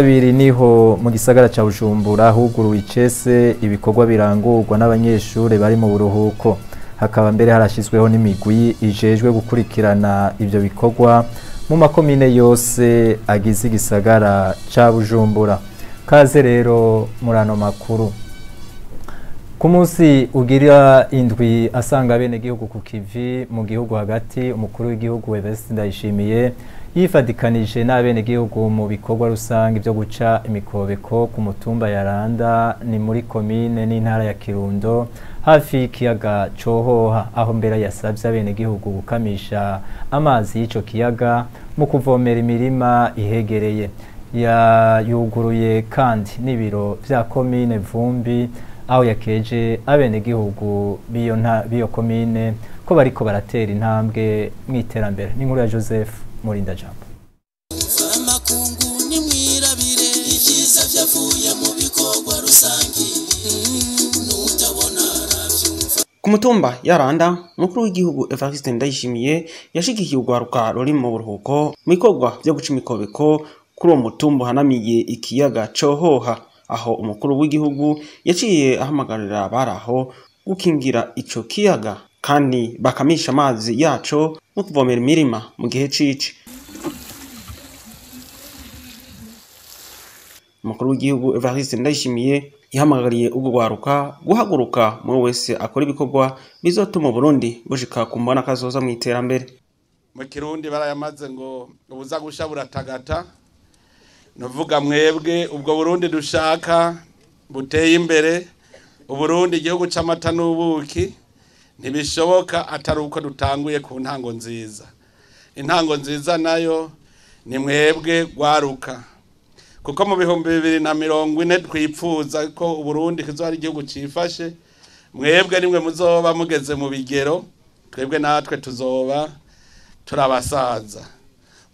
Kabiri niho mu gisagara ca Bujumbura huguruwe icese ibikorwa birangurwa n'abanyeshure bari mu buruhuko. Hakaba mbere harashyizweho n'imigwi ijejwe gukurikirana ivyo bikorwa mu makomine yose agize igisagara ca Bujumbura. Kaze rero muri ano makuru. Ku munsi ugira indwi asanga bene gihugu ku kivi mu gihugu hagati, umukuru w'igihugu Evariste Ndayishimiye yifadikanije n'abene gihugu mu bikorwa rusange byo guca imikobeko ku mutumba ya Randa, ni muri komine n'intara ya Kirundo hafi y'ikiyaga Cohoha, aho mbere yasabye abene gihugu gukamisha amazi y'ico kiyaga mu kuvomera imirima ihegereye. Yuguruye kandi n'ibiro vya komine Vumbi, aho yakeje abenegihugu b'iyo komine ko bariko baratera intambwe mw'iterambere. N'inkuru ya Joseph Murindajambo. Amakungu nimwirabire ivyiza vyavuye mu bikorwa rusangi n'utabona aravyumva. Ku mutumba ya Randa, umukuru w'igihugu Evariste Ndayishimiye yashigikiye urwaruka ruri mu buruhuko mu bikorwa vyo guca imikobeko kuri uwo mutumba uhanamiye ikiyaga Cohoha, aho umukuru w'igihugu yaciye ahamagarira abari aho gukingira ico kiyaga kandi bakamisha amazi yaco mu kuvomera imirima mu gihe cici. Umukuru w'igihugu Evariste Ndayishimiye yahamagariye urwo rwaruka guhaguruka muri wese akora ibikorwa bizotuma Uburundi bushika ku mbona kazoza mu iterambere. Mu Kirundi barayamaze ngo ubuza gusha buratagata. Nuvuga mwebwe ubwo Burundi dushaka buteye imbere, Uburundi igihugu c'amata n'ubuki, ntibishoboka atari uko dutanguye ku ntango nziza. Intango nziza nayo ni mwebwe rwaruka, kuko mu 2040 twipfuza ko Uburundi kizoba ari igihugu cifashe. Mwebwe nimwe muzoba mugeze mu bigero, twebwe natwe tuzoba turabasaza.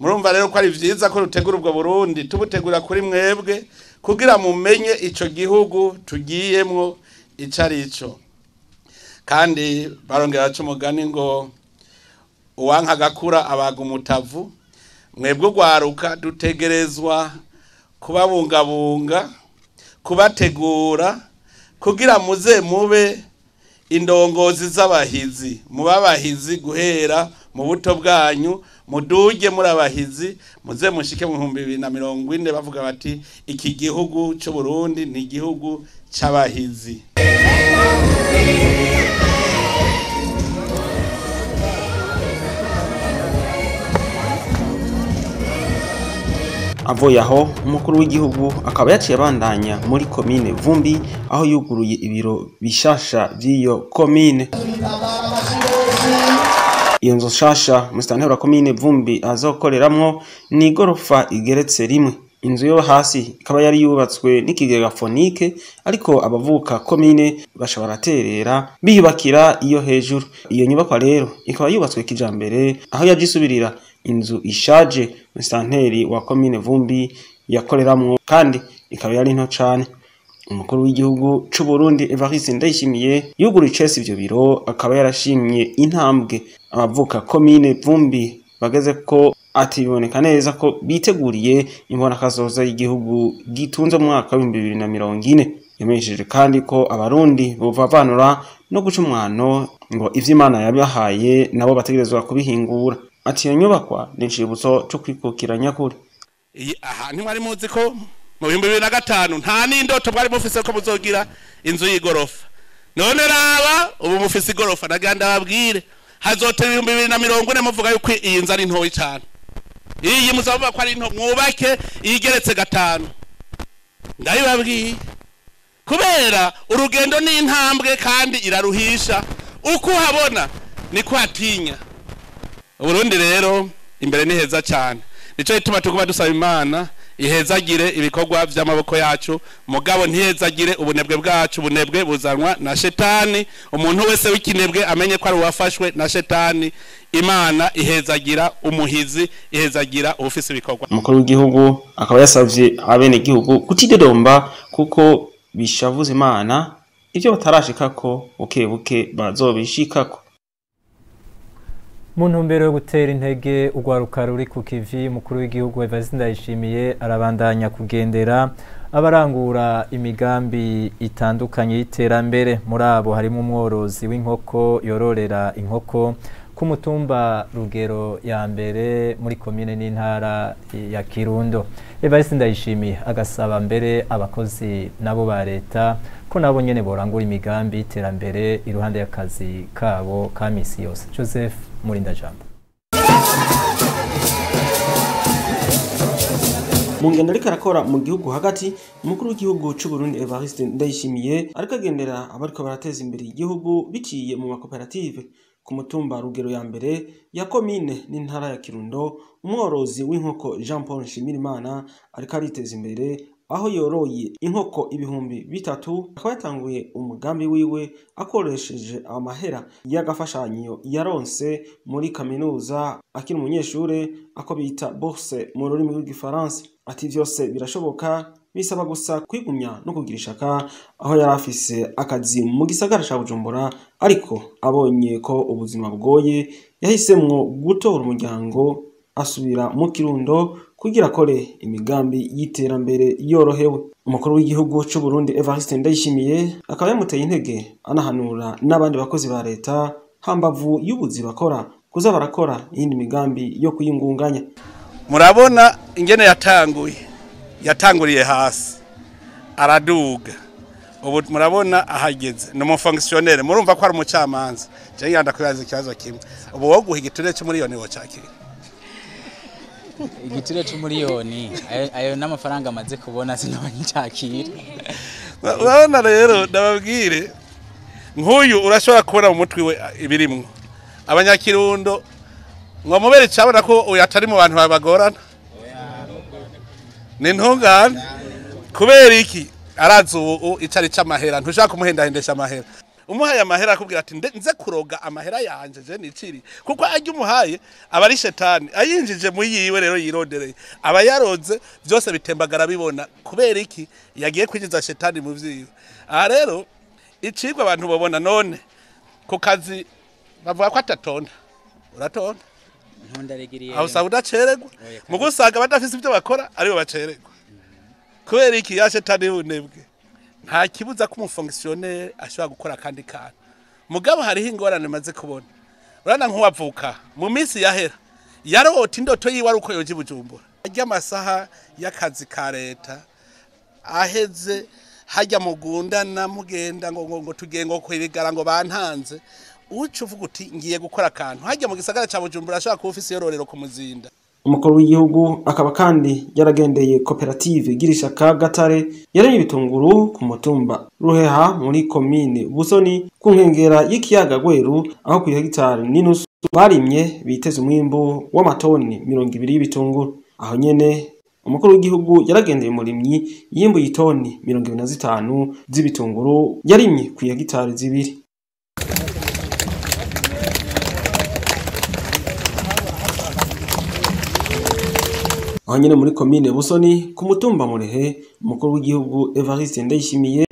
Murumva rero ko ari vyiza ko rutegura ubwo Burundi, tubutegura kuri mwebwe kugira mumenye ico gihugu tugiyemwo ico arico. Kandi barongera baca umugani ngo uwanka agakura abaga umutavu. Mwebwe urwaruka dutegerezwa kubabungabunga, kubategura kugira muze mube indongozi z'abahizi, mube abahizi guhera mu buto bwanyu, muduge muri abahizi, muze mushike mu 2040 bavuga bati iki gihugu c'u Burundi ni igihugu c'abahizi. Avuye aho, umukuru w'igihugu akaba yaciye abandanya muri komine Vumbi, aho yuguruye ibiro bishasha vy'iyo komine. Iyo nzu nshasha musitanteri wa komine Vumbi azokoreramwo ni igorofa igeretse rimwe. Inzu yo hasi ikaba yari yubatswe n'ikigega fonike, ariko abavuka komine basha baraterera biyubakira iyo hejuru. Iyo nyubakwa rero ikaba yubatswe kijambere, aho yaje isubirira inzu ishaje musitanteri wa komine Vumbi yakoreramwo, kandi ikaba yari nto cane. Umukuru w'igihugu c'u Burundi Evariste Ndayishimiye yuguruye icese ivyo biro, akaba yarashimye intambwe abavuka komine Vumbi bageze ko, ati biboneka neza ko biteguriye imbonakazoza y'igihugu gitunze mu mwaka w'ibihumbi bibiri na mirongo ine. Yamenyesheje kandi ko abarundi bovavanura no guca umwano, ngo ivyo Imana yabahaye nabo bategerezwa kubihingura. Ati iyo nyubakwa ni icibutso co kwikukira nyakuri. Iyi aha ntimwari muzi ko mu 2005 nta n'indoto mwari mufise ko muzogira inzu y'igorofa. None raba ubu mufise igorofa, nagira ndababwire hazotera 2040 muvuga yuko iyi nzu ari ntoyi cane. Iyi muzavuga ko ari nto, mwubake iyigeretse 5. Ndabibabwiye kubera urugendo ni intambwe kandi iraruhisha, uko uhabona niko hatinya. Uburundi rero imbere ni heza cyane, nico gituma tuguma dusaba Imana ihezagire ibikorwa vy'amaboko yacu, mugabo ntihezagire ubunebwe bwacu. Ubunebwe buzanwa na shetani. Umuntu wese w'ikinebwe amenye ko ari uwafashwe na shetani. Imana ihezagira umuhizi, ihezagira ubufise ibikorwa. Umukuru w'igihugu akaba yasavye abenegihugu kutidodomba kuko bishavuza Imana ivyo batarashikako buke buke bazobishikako. Mu ntumbero yo gutera intege urwaruka ruri ku kivi, umukuru w'igihugu Evariste Ndayishimiye arabandanya kugendera abarangura imigambi itandukanye y'iterambere. Muri abo harimo umworozi w'inkoko yororera inkoko ku mutumba Rugero ya mbere muri komine n'intara ya Kirundo. Evariste Ndayishimiye agasaba mbere abakozi nabo ba leta ko nabo nyene borangura imigambi y'iterambere iruhande y'akazi kabo ka misi yose. Joseph Murindajambo. Mu ngendo ariko arakora mu gihugu hagati, umukuru w'igihugu c'u Burundi Evariste Ndayishimiye ariko agendera abariko barateza imbere igihugu biciye mu makoperative. Ku mutumba Rugero ya mbere ya komine n'intara ya Kirundo, umworozi w'inkoko Jean Paul Nshimirimana ariko ariteza imbere aho yoroye inkoko 3000. Akaba yatanguye umugambi wiwe akoresheje amahera y'agafashanyo yaronse muri kaminuza akiri umunyeshure, ako bita bourse mu rurimi rw'igifaransa. Ati vyose birashoboka, bisaba gusa kwigumya no kugira ishaka. Aho yari afise akazi mu gisagara ca Bujumbura, ariko abonye ko ubuzima bugoye yahisemwo gutora umuryango asubira mu Kirundo kugira akore imigambi y'iterambere yorohewe. Umukuru w'igihugu c'u Burundi Evariste Ndayishimiye akaba yamuteye intege, anahanura n'abandi bakozi ba leta hambavu y'ubuzi bakora kuza barakora iyindi migambi yo kuyingunganya. Murabona ingene yatanguye, yatanguriye hasi araduga, ubu murabona ahageze ni umufonctionnaire. Murumva ko ari umucamanza. Je nganda kubaza ikibazo kimwe, ubu wo guha igiturire c'umuriyoni wocakira? Igitire c'umuriyoni ayo n'amafaranga amaze kubona sinabona icakira. Urabona rero ndababwire, nk'uyu urashobora kubona mu mutwe we ibirimwo. Abanyakirundo ngo mubere cabona ko uyu atari mu bantu babagorana, ni ntungane. Kubera iki? Arazi ubu icari c'amahera, ntushaka kumuhendahendesha amahera. Umuhaye amahera akubwira ati nze kuroga amahera yanje je niciri, kuko ajya umuhaye aba ari shetani ayinjije mu yiwe, rero yirondereye aba yaroze byose bitembagara bibona. Kubera iki? Yagiye kwinjiza shetani mu vyiwe. Aha rero icigwa abantu babona none ku kazi bavuga ko atatonda, uratonda aho usanga udacererwa, mu gusanga badafise ibyo bakora aribo bacererwa. Kubera iki? Ya shetani y'ubunebwe. Nta kibuza ko umufonctionnaire ashobora gukora kandi kantu. Mugabo hariho ingorane maze kubona. Urana nk'uwavuka mu minsi yahera yarota indoto yiwe ari uko yoje Bujumbura. Arya amasaha y'akazi ka leta aheze, hajya mugundana mugenda ngo ngo tugiye ngo kwibigara ngo bantanze, uca uvuga uti ngiye gukora akantu. Hajya mu gisagara ca Bujumbura ashobora kuba ufise yororero ku Muzinda. Umukuru w'igihugu akaba kandi yaragendeye koperative Girishaka Gatare yaremye ibitunguru ku mutumba Ruheha muri komine Busoni ku nkengera y'ikiyaga Gweru, aho ku hegitari n'inusu barimye biteze umwimbu w'amatoni 20 y'ibitunguru. Aho nyene umukuru w'igihugu yaragendeye umurimyi yimbuye itoni 25 z'ibitunguru yarimye ku hegitari 2. Aho nyene muri komine Busoni ku mutumba Murehe, umukuru w'igihugu Evariste Ndayishimiye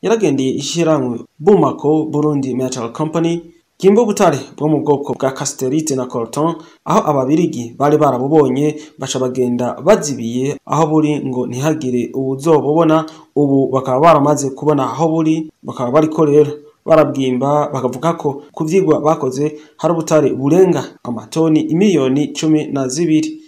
yaragendeye ishirahamwe Bumako Burundi Metal Company ryimba ubutare bwo mu bwoko bwa casterite na coltan, aho ababirigi bari barabubonye baca bagenda bazibiye aho buri ngo ntihagire uwuzobubona. Ubu bakaba baramaze kubona aho buri, bakaba bariko rero barabwimba, bakavuga ko ku vyigwa bakoze hari ubutare burenga amatoni imiliyoni 12.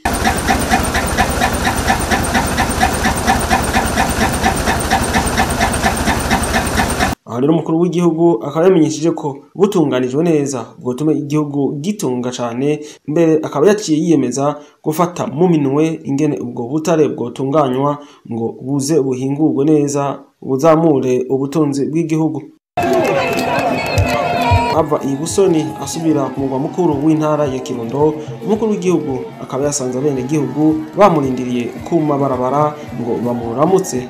Aha rero umukuru w'igihugu akaba yamenyesheje ko butunganijwe neza bwotuma igihugu gitunga cane, mbere akaba yaciye yiyemeza gufata mu minwe ingene ubwo butare bwotunganywa ngo buze buhingurwe neza buzamure ubutunzi bw'igihugu. Ava i Busoni asubira ku mugwa mukuru w'intara ya Kirundo, umukuru w'igihugu akaba yasanze abene gihugu bamurindiriye ku mabarabara ngo bamuramutse.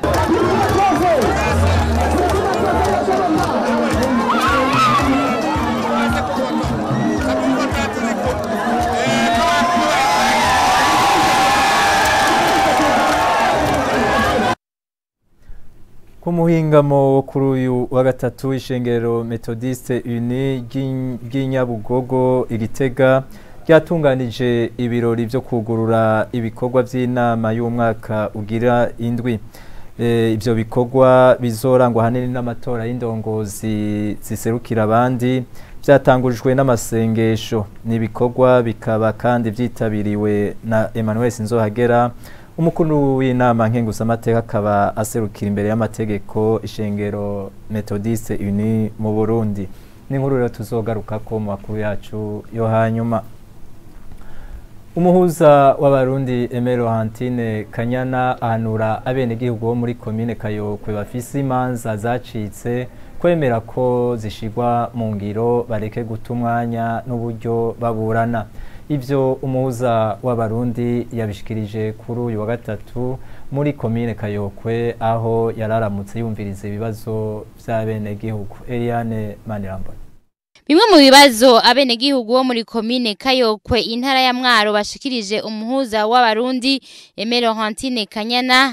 Ku muhingamo wo kuri uyu wa gatatu, ishengero Methodiste Uni ry'Inyabugogo i Gitega ryatunganije ibirori byo kugurura ibikorwa by'inama y'umwaka ugira indwi. Ibyo bikorwa bizorangwa ahanini n'amatora y'indongozi ziserukira abandi, byatangujwe n'amasengesho. Ni ibikorwa bikaba kandi byitabiriwe na Emmanuel Sinzohagera, umukuru w'inama nkenguzamateka, akaba aserukira imbere y'amategeko ishengero Methodiste Unie mu Burundi. N'inkuru rero tuzogarukako mu makuru yacu yo hanyuma. Umuhuza w'abarundi Aimé Laurentine Kanyana ahanura abenegihugu bo muri komine Kayokwe bafise imanza zacitse kwemera ko zishigwa mu ngiro, bareke guta umwanya n'uburyo baburana. Ivyo umuhuza w'abarundi yabishikirije kuri uyu wa gatatu muri komine Kayokwe, aho yararamutse yumviriza ibibazo vy'abenegihugu. Eliane Manirambona. Bimwe mu bibazo abenegihugu bo muri komine Kayokwe, intara ya Mwaro, bashikirije umuhuza w'abarundi Aimé Laurentine Kanyana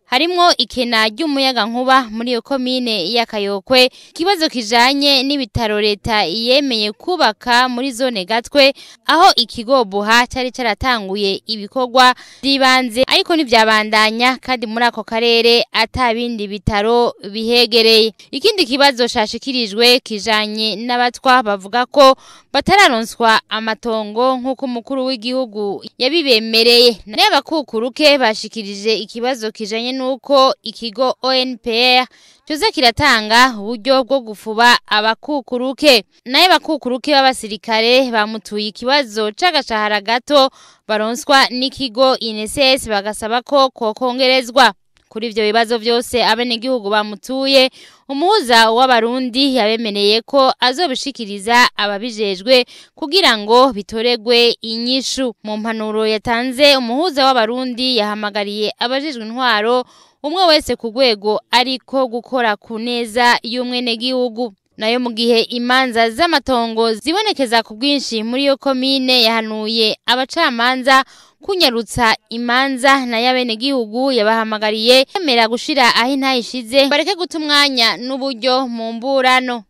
harimwo ikena ry'umuyaga nkuba muri iyo komine ya Kayokwe, ikibazo kijanye n'ibitaro leta yemeye kubaka muri zone Gatwe, aho ikigo Buha cari caratanguye ibikorwa by'ibanze ariko ntivyabandanya, kandi muri ako karere ata bindi bitaro bihegereye. Ikindi kibazo cashikirijwe kijanye n'abatwa bavuga ko batararonswa amatongo nk'uko umukuru w'igihugu yabibemereye. N'abakukuruke bashikirije ikibazo kijanye nuko ikigo ONPR coza kiratanga uburyo bwo gufuba abakukuruke. Naye abakukuruke b'abasirikare bamutuye ikibazo c'agashahara gato baronswa n'ikigo INSS, bagasaba ko kokongerezwa. Kuri ivyo bibazo vyose abenegihugu bamutuye, umuhuza w'abarundi yabemereye ko azobishikiriza ababijejwe kugira ngo bitoregwe inyishu. Mu mpanuro yatanze, umuhuza w'abarundi yahamagariye abajejwe intwaro, umwe wese ku rwego ariko, gukora ku neza y'umwenegihugu. Nayo mu gihe imanza z'amatongo zibonekeza ku bwinshi muri iyo komine, yahanuye abacamanza kunyarutsa imanza. Nayo abenegihugu yabahamagariye kwemera gushira aho intahe ishize, bareke guta umwanya n'uburyo mu mburano.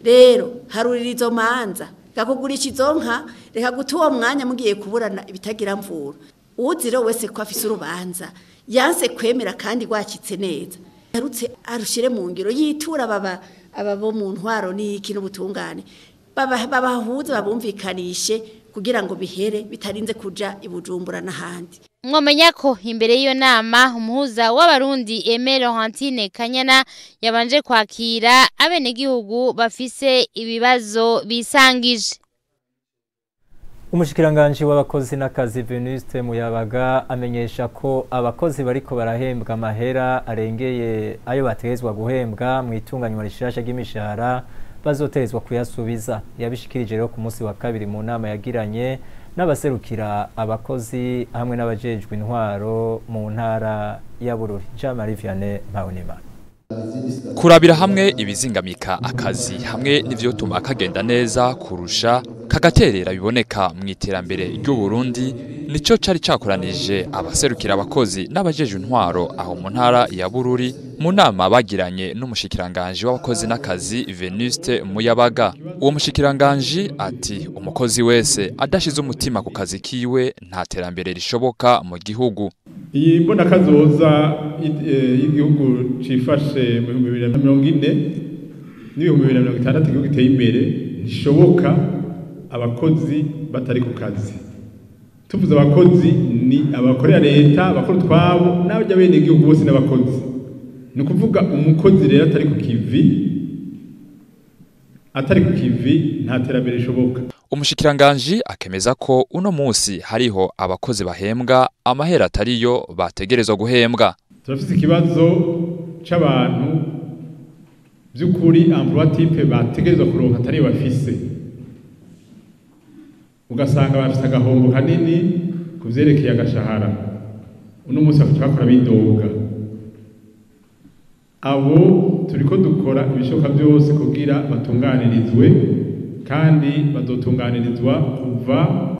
Rero harurira izo manza, reka kugurisha izo nka, reka guta uwo mwanya mugiye kuburana ibitagira mvura. Uwuziro wese ko afise urubanza yanse kwemera kandi rwacitse neza, yarutse arushire mu ngiro, yitura baba aba bo mu ntwaro n'iki n'ubutungane, babahuze, babumvikanishe kugira ngo bihere bitarinze kuja i Bujumbura n'ahandi. Mwomenya ko imbere y'iyo nama umuhuza w'abarundi Aimé Laurentine Kanyana yabanje kwakira abenegihugu bafise ibibazo bisangije. Umushikiranganji w'abakozi n'akazi Venuste Muyabaga amenyesha ko abakozi bariko barahembwa amahera arengeye ayo bategezwa guhembwa mu itunganywa rishasha ry'imishahara bazotegezwa kuyasubiza. Yabishikirije rero ku munsi wa kabiri mu nama yagiranye n'abaserukira abakozi hamwe n'abajejwe intwaro mu ntara ya Bururi. Jean Marie Vianney Mpawunimana. Kurabira hamwe ibizingamika akazi hamwe n'ivyotuma kagenda neza kurusha, kagaterera biboneka mu iterambere ry'u Burundi, nico cari cakoranije abaserukira abakozi n'abajeje intwaro aho mu ntara ya Bururi mu nama bagiranye n'umushikiranganje w'abakozi n'akazi Venuste Muyabaga. Uwo mushikiranganje ati umukozi wese adashize umutima ku kazi kiwe nta terambere rishoboka mu gihugu. Iyi mbonakazoza y'igihugu cifashe mu 2040 n'2060, igihugu giteye imbere, ntishoboka abakozi batari ku kazi. Tuvuze abakozi ni abakorera leta, abakora utwabo n'abajya bene igihugu bose n'abakozi. Ni ukuvuga umukozi rero atari ku kivi, atari ku kivi nta terambere rishoboka. Umushikiranganji akemeza ko uno musi hariho abakozi bahembwa amahera atariyo bategerezwa guhembwa. Turafise ikibazo c'abantu by'ukuri emploi type bategerezwa kuronka atari bafise, ugasanga bafise agahombo kanini ku vyerekeye agashahara. Uno musi bafite bakora bidoga. Abo turiko dukora ibishoboka byose kugira batunganirizwe, kandi bazotunganirizwa kuva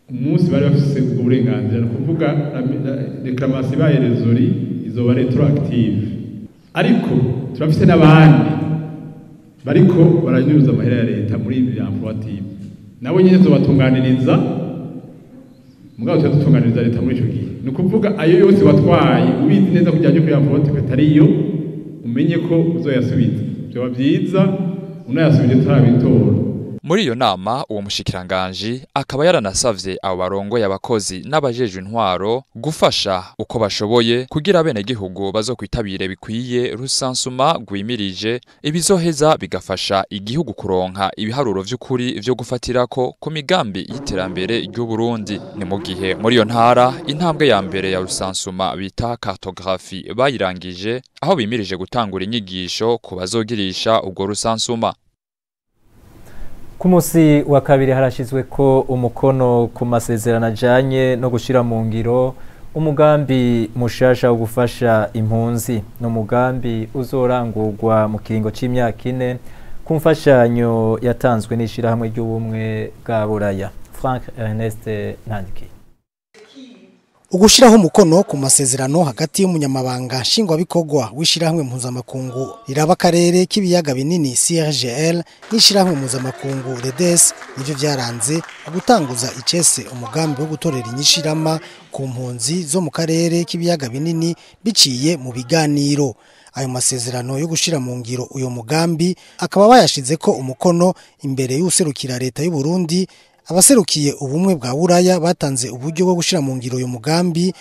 umunsi bari bafise ubwo burenganzira. Ni ukuvuga réclamation ibaye résolue izoba rétroactive. Ariko turafise n'abandi bariko baranyuza amahera ya leta muri ibi emploi type, nabo nyene tuzobatunganiriza. Mugabo tuba dutunganiriza leta muri ico gihe. Ni ukuvuga ayo yose watwaye ubizi neza ko ujyanye kuri envelope atariyo, umenye ko uzoyasubiza. Vyoba vyiza unayasubije turabitora. Muri iyo nama uwo mushikiranganji akaba yaranasavye abo barongoye abakozi n'abajejwe intwaro gufasha uko bashoboye kugira abenegihugu bazokwitabire bikwiye rusansuma rwimirije, ibizoheza bigafasha igihugu kuronka ibiharuro vy'ukuri vyo gufatirako ku migambi y'iterambere ry'u Burundi. Ni mu gihe muri iyo ntara intambwe ya mbere ya rusansuma bita cartographie bayirangije, aho bimirije gutangura inyigisho ku bazogirisha ubwo rusansuma. Ku munsi wa kabiri harashizwe ko umukono ku masezerano ajanye no gushira mu ngiro umugambi mushasha wo gufasha impunzi. N'umugambi uzorangurwa mu kiringo c'imyaka 4 ku mfashanyo yatanzwe n'ishirahamwe ry'ubumwe bwa Buraya. Frank Ernest Ntandikiye. Ugushiraho umukono ku masezerano hagati y'umunyamabanga nshingwabikorwa w'ishirahamwe mpuzamakungu riraba akarere k'ibiyaga binini CRGL n'ishirahamwe mpuzamakungu REDES nivyo vyaranze gutanguza icese umugambi wo gutorera inyishirama ku mpunzi zo mu karere k'ibiyaga binini biciye mu biganiro. Ayo masezerano yo gushira mu ngiro uyo mugambi akaba bayashize ko umukono imbere y'userukira leta y'u Burundi. Abaserukiye ubumwe bwa Buraya batanze uburyo bwo gushira mu ngiro uyu mugambi,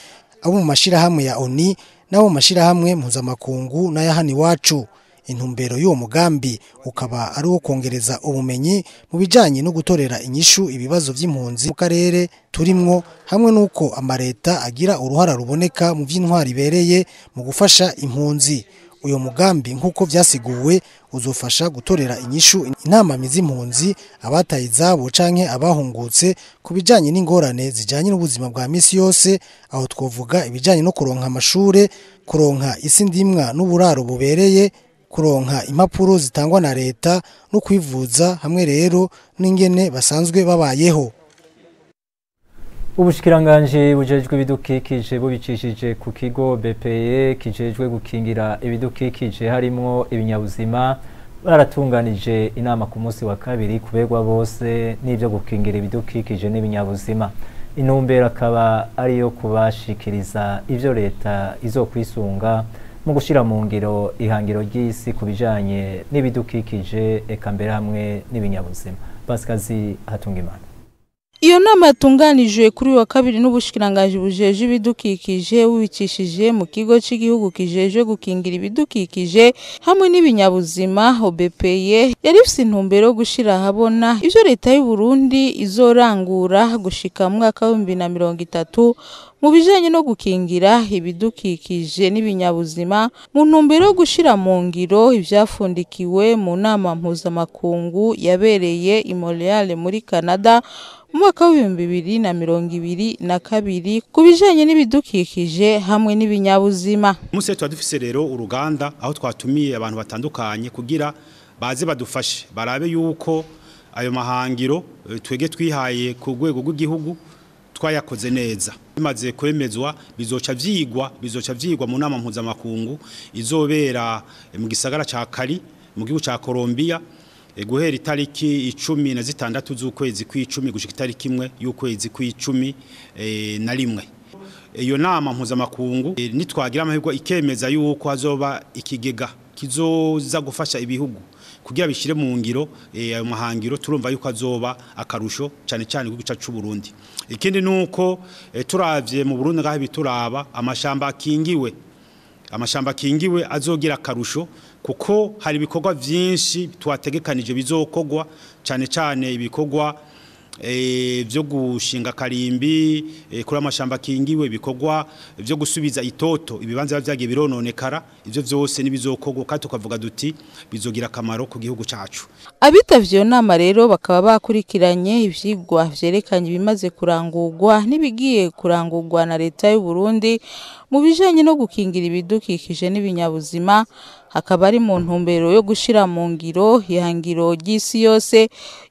abo mu mashirahamwe ya ONU n'abo mu mashirahamwe mpuzamakungu n'ayahani wacu. Intumbero y'uwo mugambi ukaba ari uwo kongereza ubumenyi mu bijanye no gutorera inyishu ibibazo vy'impunzi mu karere turimwo, hamwe n'uko amareta agira uruhara ruboneka mu vy'intwari ibereye mu gufasha impunzi. Uyo mugambi nk'uko vyasiguwe uzofasha gutorera inyishu intamamyi z'impunzi, abataye izabo canke abahungutse ku bijanye n'ingorane zijanye n'ubuzima bwa misi yose, aho twovuga ibijanye no kuronka amashure, kuronka isi ndimwa n'uburaro bubereye, kuronka impapuro zitangwa na leta no kwivuza, hamwe rero n'ingene basanzwe babayeho. Ubushikiranganje bujejwe ibidukikije bubicishije ku kigo BPE kijejwe gukingira ibidukikije harimwo ibinyabuzima, baratunganije inama ku munsi wa kabiri kuberwa bose n'ivyo gukingira ibidukikije n'ibinyabuzima. Intumbero akaba ariyo kubashikiriza ivyo leta izokwisunga mu gushira mu ngiro ihangiro ry'isi ku bijanye n'ibidukikije eka mbere hamwe n'ibinyabuzima. Pasikazi Hatungimana. Iyo nama yatunganijwe kuri wa kabiri n'ubushikiranganje bujeje ibidukikije bubicishije mu kigo cy'igihugu kijeje gukingira ibidukikije hamwe n'ibinyabuzima OBPE, yari ifise intumbero yo gushira ahabona ivyo leta y'u Burundi izorangura gushika mu mwaka wa 2030 mu bijanye no gukingira ibidukikije n'ibinyabuzima, mu ntumbero yo gushira mu ngiro ivyafundikiwe mu nama mpuzamakungu yabereye i Montreal muri Canada mu mwaka wa 2022 ku bijanye n'ibidukikije hamwe n'ibinyabuzima. Umunsi twa dufise rero uruganda aho twatumiye abantu batandukanye kugira baze badufashe barabe yuko ayo mahangiro twege twihaye ku rwego rw'igihugu twayakoze neza. Bimaze kwemezwa bizoca vyigwa mu nama mpuzamakungu izobera mu gisagara ca Cali mu gihugu ca Colombia guhera itariki 16 z'ukwezi kw'icumi gushika itariki 1 y'ukwezi kw'icumi na rimwe. Iyo nama mpuzamakungu nitwagira amahirwe ikemeza yuko hazoba ikigega kizoza gufasha ibihugu kugira bishire mu ngiro ayo mahangiro, turumva yuko azoba akarusho cyane cyane ku gice cy'u Burundi. Ikindi nuko turavye mu Burundi ngaho bituraba amashamba akingiwe azogira akarusho, kuko hari ibikorwa vyinshi twategekanije bizokogwa, cyane cyane ibikorwa vyo gushinga karimbi kuri amashamba akingiwe, ibikorwa vyo gusubiza itoto ibibanza vyagiye birononekara, ivyo vyose nibizokogwa kandi tukavuga duti bizogira akamaro ku gihugu cacu. Abitavye iyo nama rero bakaba bakurikiranye ivyigwa vyerekanye ibimaze kurangurwa n'ibigiye kurangurwa na leta y'u Burundi mu bijanye no gukingira ibidukikije n'ibinyabuzima, hakaba ari mu ntumbero yo gushira mu ngiro ihangiro ry'isi yose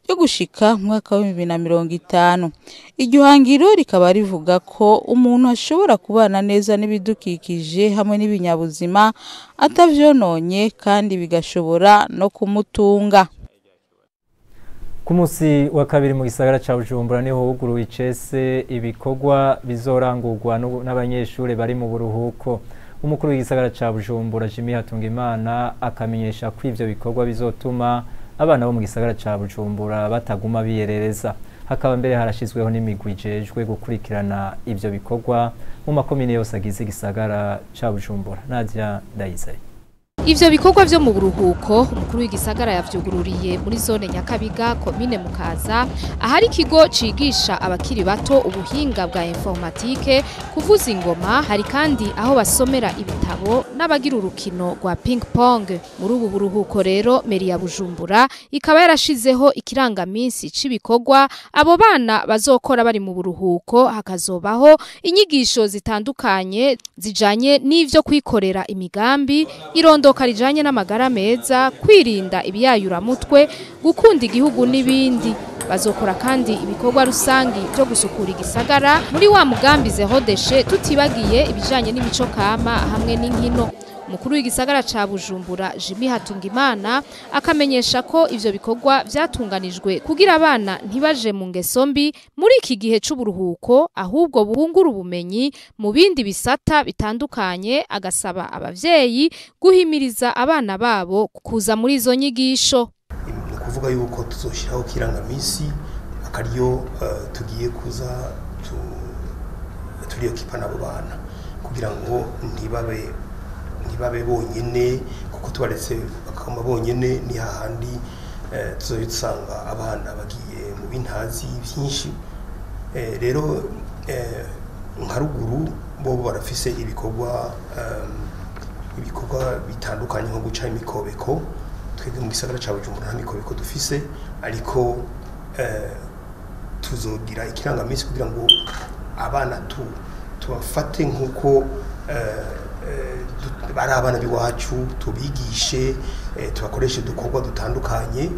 yo gushika mu mwaka wa 2050. Iryo hangiro rikaba rivuga ko umuntu ashobora kubana neza n'ibidukikije hamwe n'ibinyabuzima atavyononye kandi bigashobora no kumutunga. Ku munsi wa kabiri mu gisagara ca Bujumbura niho huguruwe icese ibikorwa bizorangurwa n'abanyeshure bari mu buruhuko. Umukuru w'igisagara ca Bujumbura Jimmy Hatungimana akamenyesha ko ivyo bikorwa bizotuma abana bo mu gisagara ca Bujumbura bataguma biyerereza. Hakaba mbere harashizweho n'imigwi ijejwe gukurikirana ivyo bikorwa mu makomine yose agize igisagara ca Bujumbura. Nadia Ndayizeye. Ivyo bikorwa vyo mu buruhuko umukuru w'igisagara yavyugururiye muri zone Nyakabiga komine Mukaza, ahari ikigo cigisha abakiri bato ubuhinga bwa informatike, kuvuza ingoma, hari kandi aho basomera ibitabo n'abagira urukino rwa ping pong. Muri ubu buruhuko rero meri ya Bujumbura ikaba yarashizeho ikirangaminsi c'ibikorwa abo bana bazokora bari mu buruhuko, hakazobaho inyigisho zitandukanye zijanye n'ivyo kwikorera imigambi, irondo karijanye n'amagara meza, kwirinda ibiyayuramutwe, gukunda igihugu n'ibindi. Bazokora kandi ibikorwa rusangi byo gusukura igisagara muri wa mugambi zéro déchet, tutibagiye ibijanye n'imico kama hamwe n'inkino. Umukuru w'igisagara ca Bujumbura Jimmy Hatungimana akamenyesha ko ivyo bikorwa vyatunganijwe kugira abana ntibaje mu ngeso mbi muri iki gihe c'uburuhuko, ahubwo bungura ubumenyi mu bindi bisata bitandukanye, agasaba abavyeyi guhimiriza abana babo kuza muri izo nyigisho. Ni ukuvuga yuko tuzoshiraho kirangamisi akaryo tugiye kuza turiyokipa n'abo bana kugira ngo ntibabe bonyene, kuko tubaretse bakaguma bonyene ni hahandi tuzohita usanga abana bagiye mu bintazi byinshi. Rero nka ruguru bo barafise ibikorwa bitandukanye nko guca imikobeko. Twebwe mu gisagara ca Bujumbura nta mikobeko dufise, ariko tuzogira ikirangamisi kugira ngo abana tubafate nk'uko bari abana b'iwacu, tubigishe, tubakoreshe udukorwa dutandukanye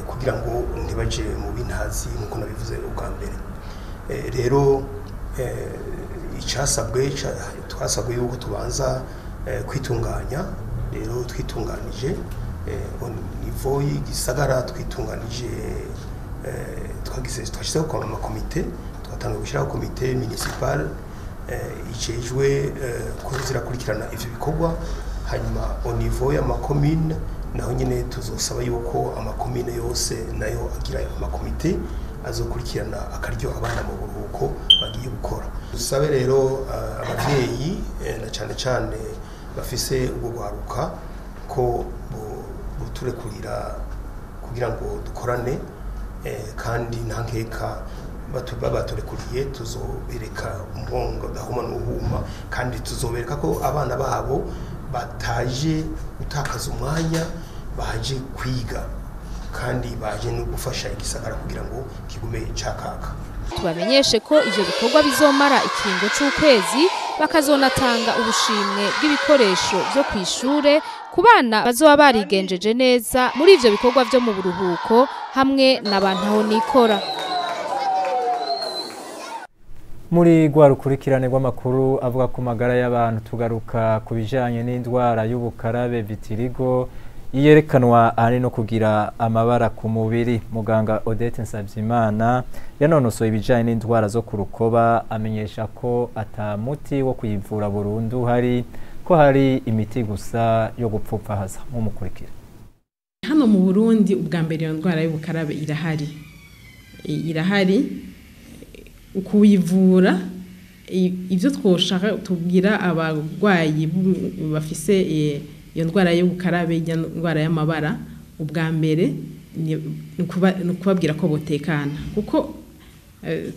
kugira ngo ntibaje mu bintazi nk'uko nabivuze ubwa mbere. Rero icasabwe, twasabwe yuko tubanza kwitunganya. Rero twitunganije au niveau y'igisagara, twitunganije, twashyizeho amakomite, twatanga gushyiraho komite municipale ijejwe kuza irakurikirana ivyo bikorwa. Hanyuma au niveau y'amakomine naho nyine tuzosaba yuko amakomine yose nayo agira amakomite azokurikirana akaryo abana mu buruhuko bagiye gukora. Dusabe rero abavyeyi na cane cane bafise ubwo gwaruka ko buturekurira kugira ngo dukorane, kandi nta nkeka babaturekuriye tuzobereka umugongo udahuma n'uhuma, kandi tuzobereka ko abana babo bataje gutakaza umwanya, baje kwiga kandi baje no gufasha igisagara kugira ngo kigume cakaka. Tubamenyeshe ko ivyo bikorwa bizomara ikiringo c'ukwezi, bakazonatanga ubushimwe bw'ibikoresho vyo kw'ishure ku bana bazoba barigenjeje neza muri ivyo bikorwa vyo mu buruhuko hamwe n'abantu nikora. Muri rwa rukurikirane rw'amakuru avuga ku magara y'abantu, tugaruka ku bijanye n'indwara y'ubukarabe vitiligo yerekanwa ari no kugira amabara ku mubiri. Muganga Odette Nsavyimana yanonosoye ibijanye n'indwara zo ku rukoba, amenyesha ko ata muti wo kuyivura burundu hari, ko hari imiti gusa yo gupfupfahaza. Mumukurikira. Hano mu Burundi ubwa mbere iyo ndwara y'ubukarabe irahari ukuyivura, ivyo twoshaka tubwira abarwayi bafise iyo ndwara y'ubukarabe, iyo ndwara y'amabara, ubwa mbere ni ukubabwira ko botekana, kuko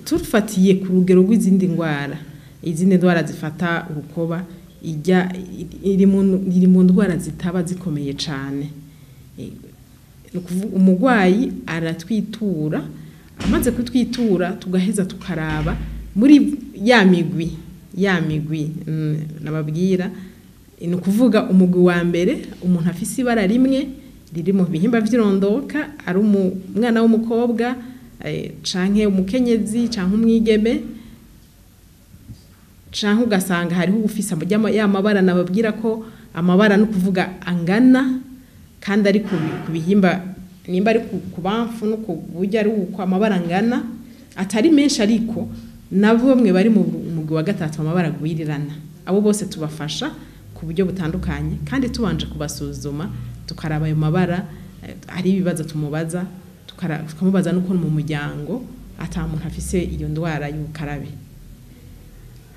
tufatiye ku rugero rw'izindi ndwara, izindi ndwara zifata urukoba ijya iri mu ndwara zitaba zikomeye cane. Umurwayi aratwitura, amaze kutwitura tugaheza tukaraba muri ya migwi nababwira. Ni ukuvuga umugwi wa mbere, umuntu afise ibara rimwe riri mu bihimba vy'irondoka, ari umwana w'umukobwa canke umukenyezi canke umwigeme, canke ugasanga hariho ufise ya mabara nababwira ko amabara no kuvuga angana kandi ari ku bihimba Nimba ari ku bamfu no ku buryo ari uko amabara angana atari menshi, ariko nabo bamwe bari mu mugwi wa gatatu amabara agwirirana, abo bose tubafasha ku buryo butandukanye, kandi tubanje kubasuzuma tukaraba ayo mabara, ari ibibazo tumubaza, tukamubaza n'ukuntu mu muryango ata muntu afise iyo ndwara y'ubukarabe.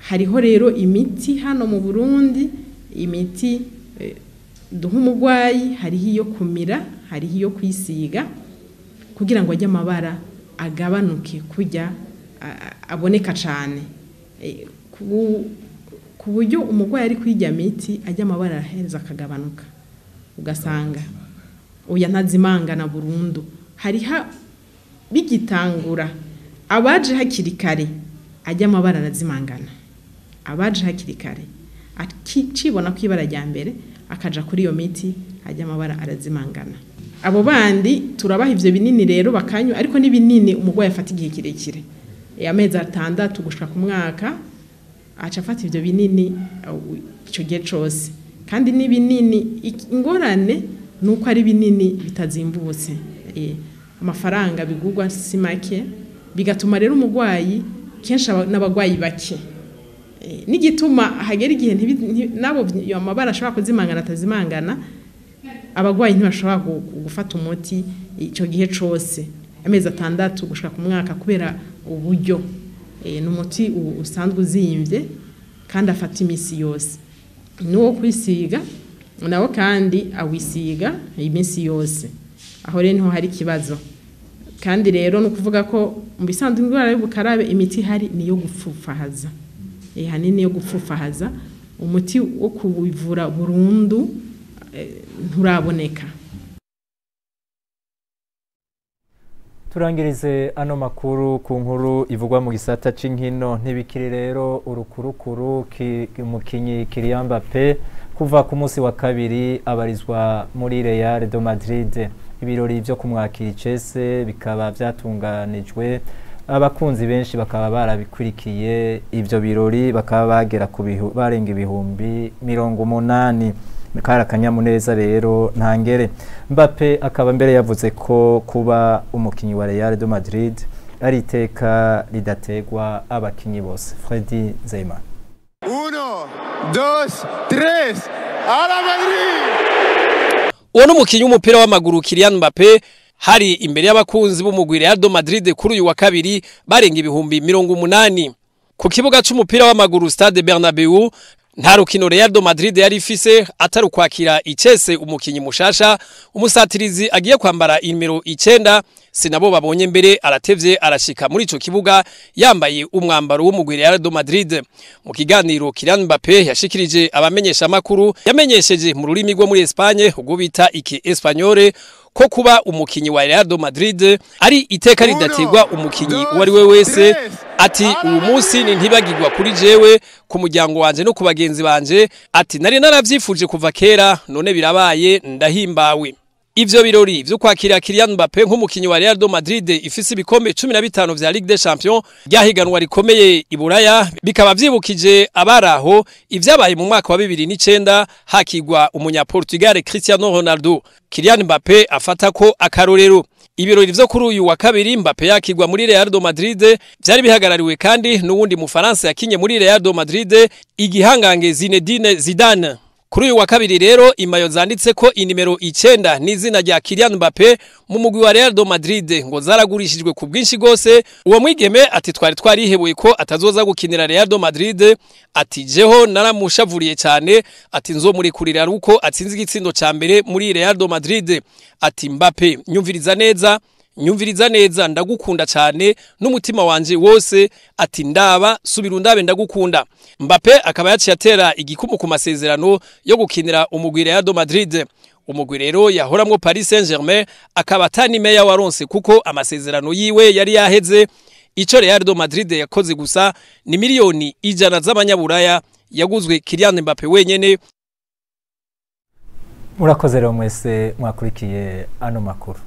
Hariho rero imiti hano mu Burundi, imiti duha umurwayi, hariho iyo kumira, hariho iyo kwisiga kugira ngo ajye amabara agabanuke kujya aboneka cyane, ku buryo umurwayi ari kwirya miti ajya amabara araheza akagabanuka, ugasanga oya ntazimangana burundu. Hariho bigitangura abaje hakiri kare ajya amabara arazimangana, abaje hakiri kare akibona ko ibara rya mbere akaja kuri iyo miti ajya amabara arazimangana. Abo bandi turabaha ivyo binini rero bakanywa, ariko n'ibinini umurwayi afata igihe kirekire, amezi 6 gushika ku mwaka aca afata ivyo binini ico gihe cose. Kandi n'ibinini ingorane nuko ari binini bitazimbutse, amafaranga bigurwa si make, bigatuma rero umurwayi kenshi n'abagwayi bake, n'igituma hagera igihe nabo amabara ashobora kuzimangana atazimangana, abagwayi ntibashobora gufata umuti icyo gihe cose amezi 6 gushika ku mwaka kubera uburyo. N'umuti usanzwe uzimvye kandi afata imisi yose, n'uwo kwisiga nawo kandi awisiga iminsi yose, aho rero niho hari ikibazo. Kandi rero no kuvuga ko mu bisanzwe indwara y'ubukarabe imiti hari niyo gupfufahaza, hanini yo gupfufahaza, umuti wo kuwivura burundu nturaboneka. Turangirize ano makuru ku nkuru ivugwa mu gisata c'inkino. Ntibikiri rero urukurukuru umukinyi Kylian Mbappé kuva ku munsi wa kabiri abarizwa muri Real de Madrid. Ibirori byo kumwakira icese bikaba byatunganijwe, abakunzi benshi bakaba barabikurikiye ivyo birori, bakaba bagera ku barenga 80,000. Kari akanyamuneza rero ntangere. Mbappé akaba mbere yavuze ko kuba umukinyi wa Real de Madrid ari iteka ridategwa abakinyi bose. Freddy Zeyman. 1, 2, 3, a la Madrid! Uwo n'umukinyi w'umupira w'amaguru Kylian Mbappé hari imbere y'abakunzi b'umugwi Real de Madrid kuri uyu wa kabiri barenga 80,000 ku kibuga c'umupira w'amaguru Stade Bernabeu. Nta rukino Real de Madrid yari ifise atari ukwakira icese umukinyi mushasha, umusatirizi agiye kwambara inimero 9. Sinabo babonye mbere aratevye arashika muri ico kibuga yambaye umwambaro w'umugwi Real de Madrid. Mu kiganiro Kylian Mbappé yashikirije abamenyesha makuru, yamenyesheje mu rurimi rwo muri Espagne ubwo bita iki Espagnole ko kuba umukinyi wa Real de Madrid ari iteka ridategwa umukinyi uwo ari we wese. Ati uyu munsi ni ntibagirwa kuri jewe, ku muryango wanje no ku bagenzi banje. Ati nari naravyifuje kuva kera, none birabaye, ndahimbawe. Ivyo birori vyo kwakira Kylian Mbappé nk'umukinyi wa Real de Madrid ifise ibikombe 15 vya Ligue des Champions ryahiganwa rikomeye i Buraya, bikaba vyibukije abaraho ivyabaye mu mwaka wa 2009 hakigwa umunyaportugal Cristiano Ronaldo. Kylian Mbappé afata ko akarorero. Ibirori vyo kuri uyu wa kabiri Mbappé yakigwa muri Real de Madrid vyari bihagarariwe kandi n'uwundi mu Faransa yakinye muri Real de Madrid, igihangange Zinedine Zidane. Kuri uyu wa kabiri rero imayo zanditse ko inimero 9 n'izina rya Kylian Mbappé mu mugwi wa Real de Madrid ngo zaragurishijwe ku bwinshi gose. Uwo mwigeme ati twari twarihebuye ko atazoza gukinira Real de Madrid, ati jeho naramushavuriye cyane, ati nzomurekurira ruko atsinze igitsindo ca mbere muri Real de Madrid. Ati Mbappé nyumviriza neza, nyumviriza neza, ndagukunda cyane n'umutima wanje wose, ati ndaba subira undabe ndagukunda. Mbappé akaba yaciye atera igikumu ku masezerano yo gukinira umugwi Real de Madrid. Umugwi rero yahoramwo Paris Saint-Germain akaba atani meya waronse kuko amasezerano yiwe yari yaheze. Ico Real de Madrid yakoze gusa ni miliyoni 100 z'abanyaburaya yaguzwe Kylian Mbappé wenyene. Murakoze rero mwese mwakurikiye ano makuru.